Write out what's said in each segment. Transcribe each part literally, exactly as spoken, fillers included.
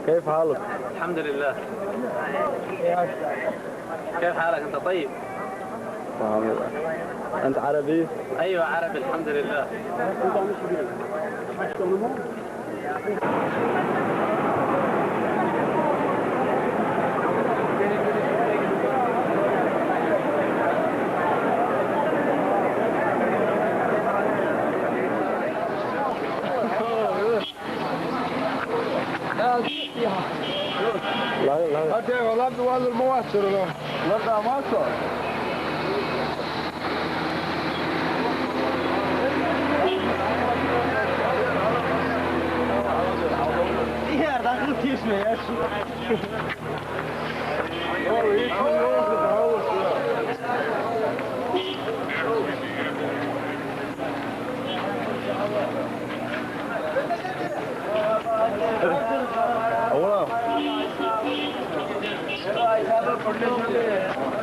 كيف حالك؟ الحمد لله. كيف حالك؟ أنت طيب؟ الحمد لله. أنت عربي؟ أيوة، عربي، الحمد لله. Lan, lan. Hadi, ulan, duvarlar mı var sürüyor? Lan, damat o. Yerden kız geçme ya.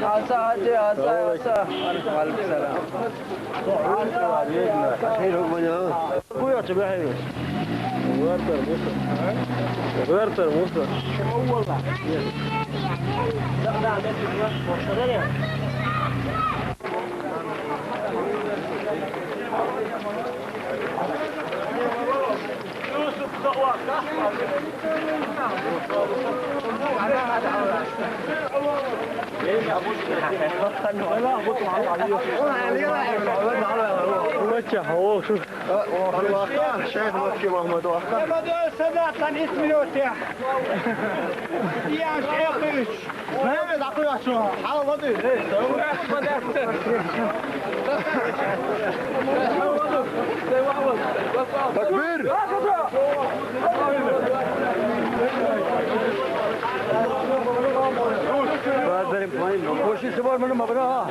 Asa, hadi, asa, asa. Aleyküm selam. Buyur, buyur. Roberto Hermoso. Roberto Hermoso. Şeýh Möhkem Ahmet waka. Hemen ölse de atan ismi yok ya. Diýen şu ýeke üç. Mehmet, akyl aç şu. Hawla diýdi. Hey, sen. Takbir! Brother, koşusu var mı, baba?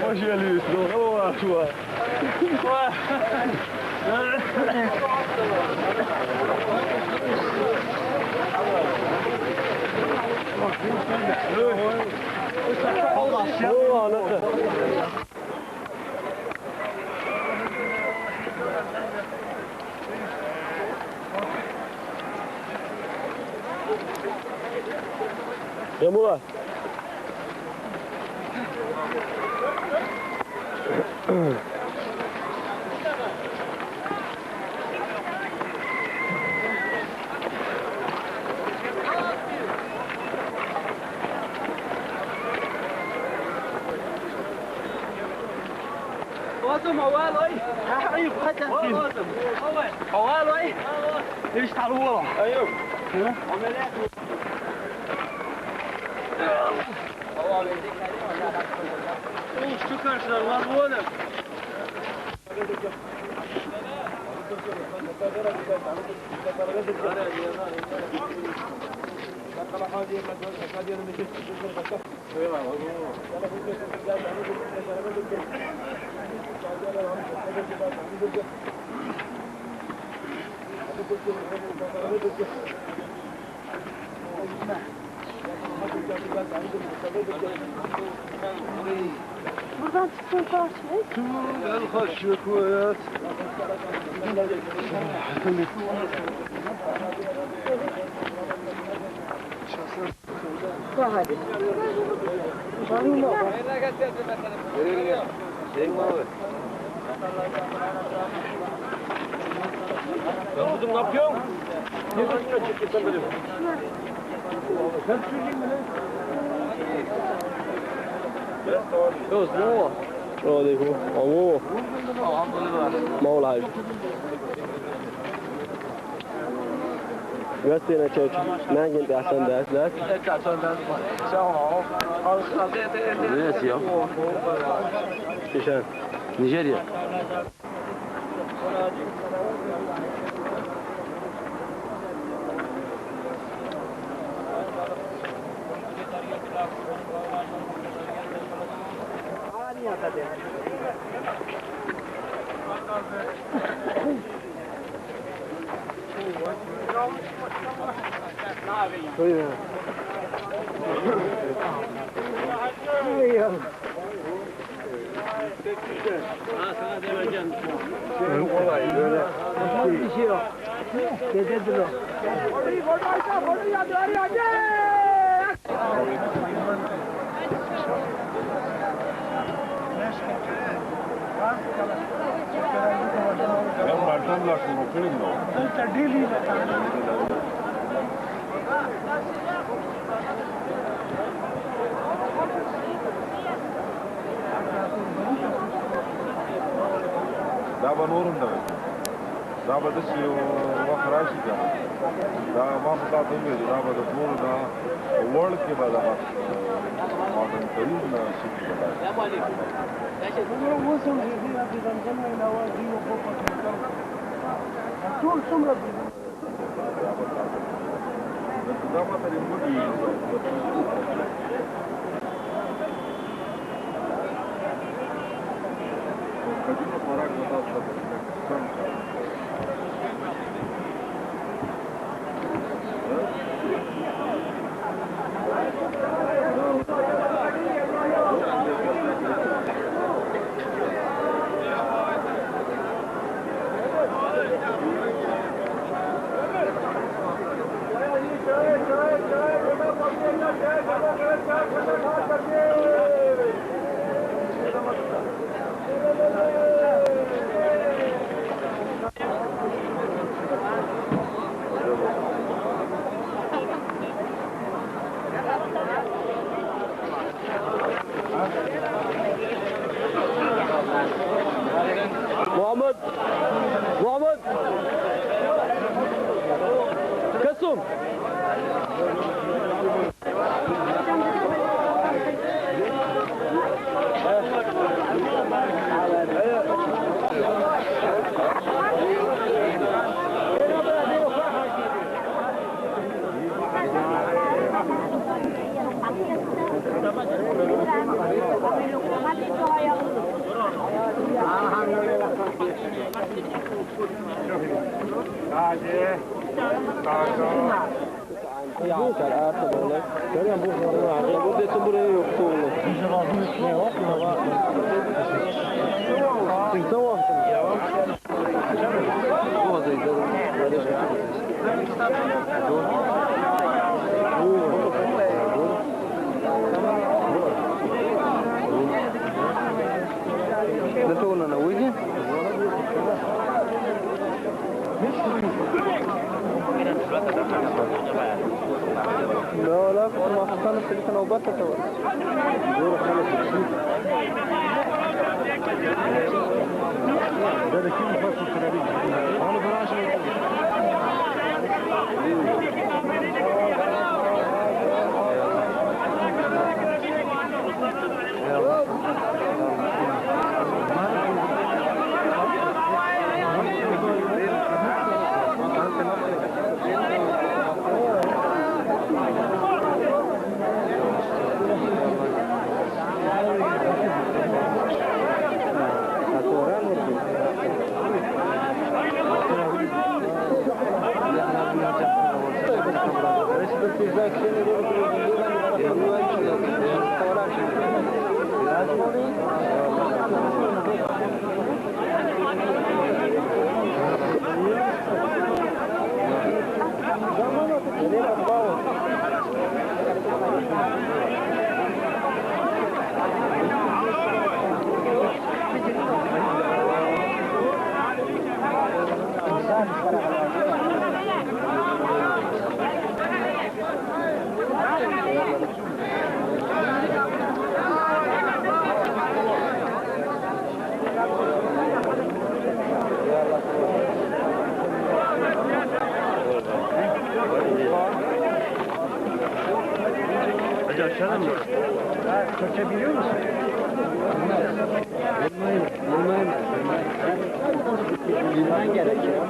Hoş geldiniz. Demura. Oğlum, oval oy. Ha, ayıp, kaç atayım? Oğlum, oval. Oval oy. Hiç talı ola. Ayıp. Hı? Şu karşılar var mı oğlum? Buradan çıksın karşıya. Gel karşıya koyat. Bak hadi. Değil mi abi? Ya kızım, ne yapıyorsun? Niye kaçıyorsun? Çekil sen benim. Yok, ne o? Aleykum. Amo. Mawlaj. Gösterine çocuk. Ne gidip Hasan ders, ders? Yes, ya. Kişen. Nijerya. Kolay, böyle. Bir şey yok. Gecedir o. Ben baştan başlayayım, okuyayım da. دا به نور هم دغه کوي. دا به داسې یو وخت راشي که دا ما خو تا ته وویل، دا به د ټولو نه په وړ کې به دغه، اه، ماډرن ترین شي به دا. اوس هم زیاتې د زمزم نه علاوه دوی اوبه پکې کم. ټول څومره محمد، محمد، قسم. دلته ورننه وځي. دا ولا په ماخستن په دې نوبت ته ورسېدو. Yaşarım. Türkçe biliyor musun? Bilmem, bilmem. Bilmen gerekiyor.